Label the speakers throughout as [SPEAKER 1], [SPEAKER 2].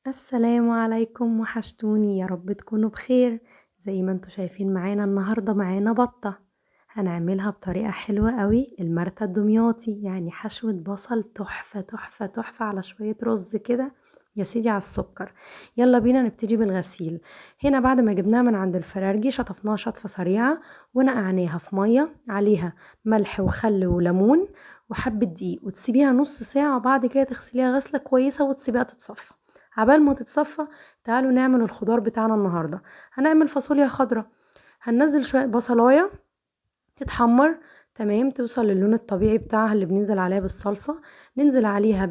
[SPEAKER 1] السلام عليكم، وحشتوني، يا رب تكونوا بخير. زي ما انتوا شايفين معانا النهاردة معانا بطة هنعملها بطريقة حلوة قوي، المرتة الدمياطي، يعني حشوة بصل تحفة تحفة تحفة على شوية رز كده يا سيدي على السكر. يلا بينا نبتدي بالغسيل. هنا بعد ما جبناها من عند الفرارجي شطفناها شطفة سريعة ونقعناها في مية عليها ملح وخل وليمون وحبة دقيق، وتسيبيها نص ساعة، وبعد كده تغسليها غسلة كويسة وتسيبيها تتصفى. عبال ما تتصفى تعالوا نعمل الخضار بتاعنا النهاردة. هنعمل فاصوليا خضراء، هننزل شوية بصلاية تتحمر، تمام، توصل للون الطبيعي بتاعها اللي بننزل عليها بالصلصة، ننزل عليها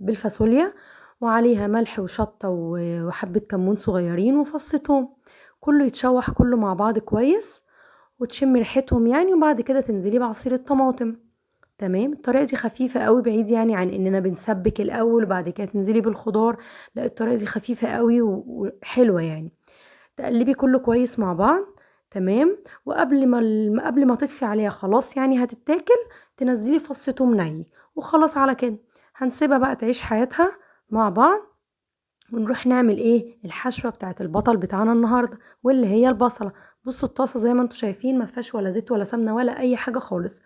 [SPEAKER 1] بالفاصوليا، وعليها ملح وشطة وحبة كمون صغيرين وفص توم، كله يتشوح كله مع بعض كويس وتشم ريحتهم يعني. وبعد كده تنزليه بعصير الطماطم. تمام، الطريقة دي خفيفة قوي، بعيد يعني عن اننا بنسبك الاول وبعد كده تنزلي بالخضار، لا الطريقة دي خفيفة قوي وحلوة يعني. تقلبي كله كويس مع بعض، تمام. وقبل ما تطفي عليها خلاص يعني هتتاكل، تنزلي فص توم ني وخلاص على كده. هنسيبها بقى تعيش حياتها مع بعض، ونروح نعمل ايه الحشوة بتاعت البطل بتاعنا النهاردة واللي هي البصلة. بصوا الطاسة زي ما انتوا شايفين ما فيهاش ولا زيت ولا سمنة ولا اي حاجة خالص.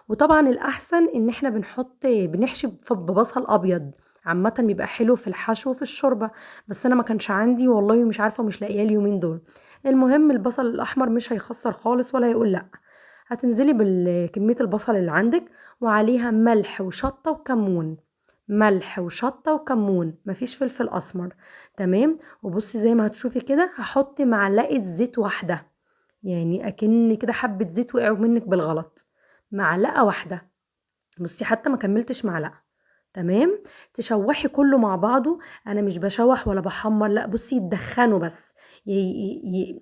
[SPEAKER 1] وطبعا الاحسن ان احنا بنحشي ببصل ابيض، عامة بيبقى حلو في الحشو وفي الشوربة، بس انا ما كانش عندي والله ومش عارفة ومش لاقياه اليومين دول. المهم البصل الاحمر مش هيخسر خالص ولا هيقول لا. هتنزلي بكمية البصل اللي عندك وعليها ملح وشطة وكمون، ملح وشطة وكمون، مفيش فلفل اسمر، تمام. وبصي زي ما هتشوفي كده هحط معلقة زيت واحدة، يعني اكن كده حبة زيت وقعوا منك بالغلط، معلقة واحدة، بصي حتى ما كملتش معلقة، تمام. تشوحي كله مع بعضه، انا مش بشوح ولا بحمر، لا بصي يتدخنوا بس،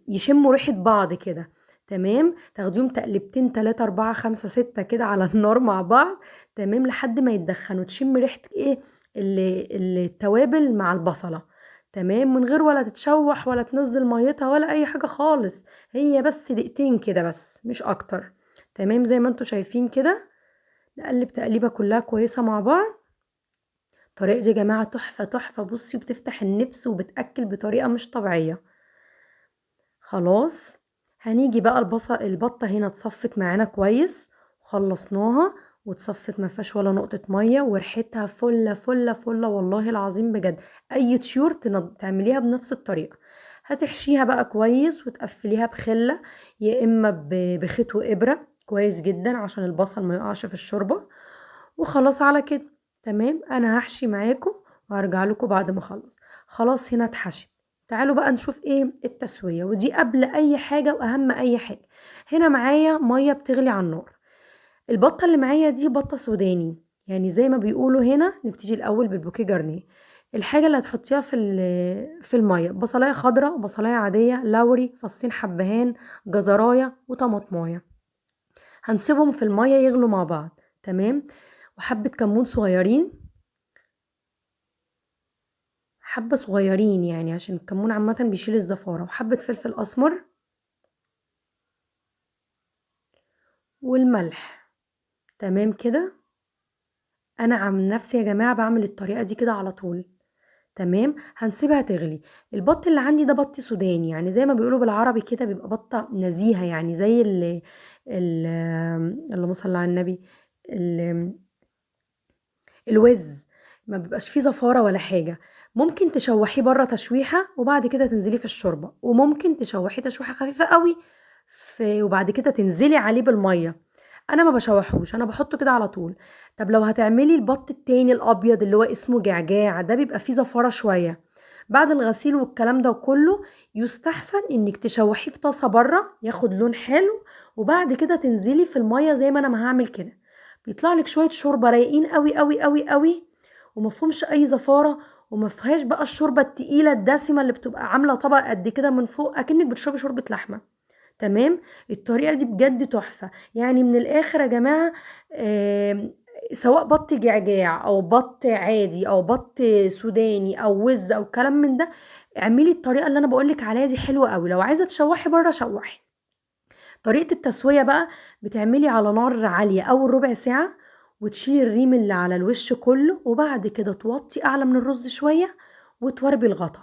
[SPEAKER 1] يشموا ريحة بعض كده، تمام. تاخديهم تقلبتين 3 4 5 6 كده على النار مع بعض، تمام، لحد ما يتدخنوا، تشم ريحة ايه التوابل مع البصلة، تمام، من غير ولا تتشوح ولا تنزل ميتها ولا اي حاجة خالص، هي بس دقيقتين كده بس مش اكتر، تمام. زي ما انتوا شايفين كده نقلب تقليبة كلها كويسة مع بعض. الطريقة دي يا جماعة تحفة تحفة، بصي وبتفتح النفس وبتأكل بطريقة مش طبيعية. خلاص هنيجي بقى البطة هنا اتصفت معانا كويس وخلصناها وتصفت ما فيهاش ولا نقطة مية، وريحتها فلة فلة فلة والله العظيم بجد. أي طيور تعمليها بنفس الطريقة. هتحشيها بقى كويس وتقفليها بخلة يا إما بخيط وإبرة كويس جدا عشان البصل ما يقعش في الشوربة، وخلاص على كده، تمام. أنا هحشي معاكم وهرجع لكم بعد ما أخلص. خلاص هنا اتحشت. تعالوا بقى نشوف ايه التسوية، ودي قبل اي حاجة واهم اي حاجة. هنا معايا مية بتغلي على النار. البطة اللي معايا دي بطة سوداني، يعني زي ما بيقولوا هنا. نبتدي الاول بال bouquet garni. الحاجة اللي هتحطيها في المية بصلاية خضراء، بصلاية عادية، لوري، فصين حبهان، جزراية، وطماطماية. هنسيبهم في المية يغلوا مع بعض، تمام. وحبة كمون صغيرين، حبة صغيرين يعني عشان الكمون عامة بيشيل الزفارة، وحبة فلفل أسمر والملح، تمام كده. أنا عن نفسي يا جماعة بعمل الطريقة دي كده على طول، تمام. هنسيبها تغلي. البط اللي عندي ده بط سوداني، يعني زي ما بيقولوا بالعربي كده بيبقى بطة نزيهة، يعني زي اللهم صل على النبي، الوز، ما بيبقاش فيه زفارة ولا حاجة. ممكن تشوحيه بره تشويحة وبعد كده تنزليه في الشوربة، وممكن تشوحيه تشويحة خفيفة قوي وبعد كده تنزلي عليه بالمية. انا ما بشوحوش، انا بحطه كده على طول. طب لو هتعملي البط التاني الابيض اللي هو اسمه جعجاع، ده بيبقى فيه زفارة شوية بعد الغسيل والكلام ده كله، يستحسن انك تشوحيه في طاسة بره ياخد لون حلو، وبعد كده تنزلي في المية زي ما انا ما هعمل كده. بيطلع لك شوية شوربة رايقين قوي قوي قوي قوي، وما فيهمش اي زفارة، وما فيهاش بقى الشوربة التقيلة الدسمة اللي بتبقى عاملة طبق قد كده من فوق اكنك بتشربي شوربة لحمة، تمام. الطريقة دي بجد تحفة، يعني من الاخر يا جماعة، سواء بط جعجاع او بط عادي او بط سوداني او وز او كلام من ده، اعملي الطريقة اللي انا بقولك عليها دي حلوة قوي. لو عايزة تشوحي بره شوحي. طريقة التسوية بقى بتعملي على نار عالية اول ربع ساعة، وتشيلي الريم اللي على الوش كله، وبعد كده توطي اعلى من الرز شوية وتوربي الغطا.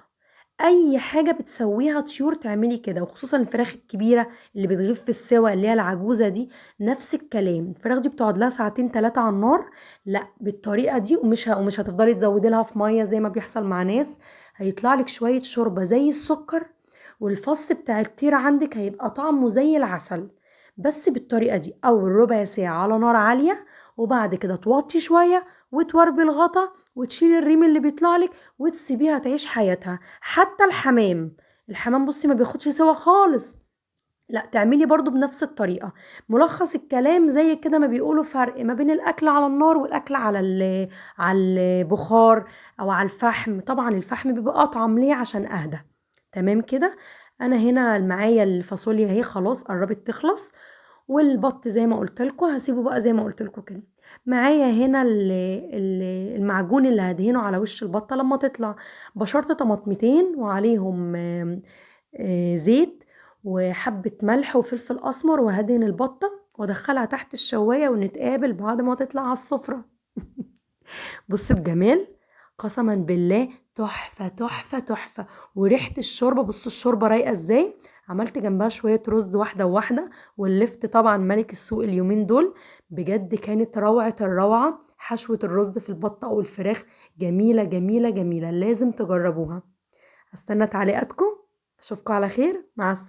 [SPEAKER 1] اي حاجة بتسويها طيور تعملي كده، وخصوصا الفراخ الكبيرة اللي بتغيب في السوا اللي هي العجوزة دي، نفس الكلام. الفراخ دي بتقعد لها ساعتين 3 على النار، لا بالطريقة دي، ومش هتفضلي تزودي لها في مية زي ما بيحصل مع ناس. هيطلع لك شوية شوربة زي السكر، والفص بتاع الطير عندك هيبقى طعمه زي العسل. بس بالطريقة دي، اول ربع ساعة على نار عالية، وبعد كده توطي شوية وتوربي الغطا وتشيلي الريم اللي بيطلع لك وتسيبيها تعيش حياتها. حتى الحمام، الحمام بصي ما بياخدش سوا خالص، لا تعملي برضو بنفس الطريقة. ملخص الكلام زي كده ما بيقولوا، فرق ما بين الاكل على النار والاكل على البخار او على الفحم. طبعا الفحم بيبقى اطعم، ليه؟ عشان اهدى. تمام كده. انا هنا معايا الفاصوليا اهي خلاص قربت تخلص، والبط زي ما قلت لكم هسيبه بقى زي ما قلت لكم كده. معايا هنا المعجون اللي هدهنه على وش البطة لما تطلع. بشرت طماطمتين وعليهم زيت وحبه ملح وفلفل اسمر، وهدهن البطة وادخلها تحت الشوايه، ونتقابل بعد ما تطلع على السفرة. بصوا الجمال، قسما بالله تحفة تحفة تحفة. وريحه الشوربة، بصوا الشوربة رايقة ازاي. عملت جنبها شوية رز واحدة واحدة، واللفت طبعا ملك السوق اليومين دول، بجد كانت روعه الروعة. حشوه الرز في البطة او الفراخ جميلة جميلة جميلة، لازم تجربوها. استنى تعليقاتكم، اشوفكم على خير، مع السلامة.